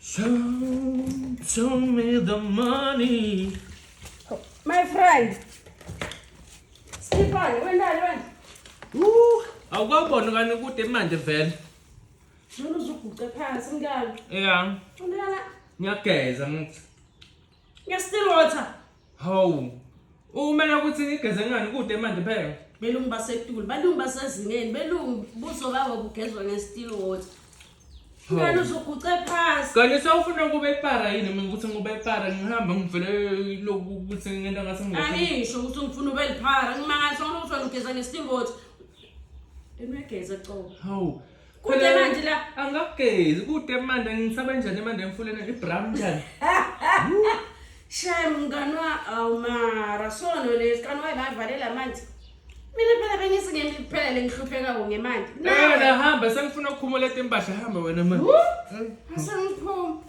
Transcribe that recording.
Show, show me the money. My friend. Skipani, wendani wena? Uh, awukaboni kani kude manje vele. Ngicela uzuguqe phansi mngani. Yeah. Undala. Ngiyageza ngithi. Nge-still water. Hawu. Umele ukuthi ngigeze ngani kude manje phela. Belungu basetulu, balungu basezingeni, belungu buso babo bugezwa nge-still water. Mngani uzoguqe phansi. Kanti sewufuna ukuba ipara yini mina ukuthi ngibe ipara ngihamba ngivele lokhu ukuthi ngento ngathi ngilokhu. Angisho ukuthi ngifuna ube liphara, ngimangaliswa ukuthi wena ugeza nge-still water. Uyageza cobo. Hawu. Kude Phela, manje la. Angakugezi kude manje ngisaba njani manje emfuleni ibrown njani? Shem mngani wa awu mara sono lesi kanti wayebavalela amanzi. Mina phela bengithi ngempela lengihluphekako ngemali. Eh la hamba sengifuna ukukhumula impahla hamba wena manje. Asengiphuma.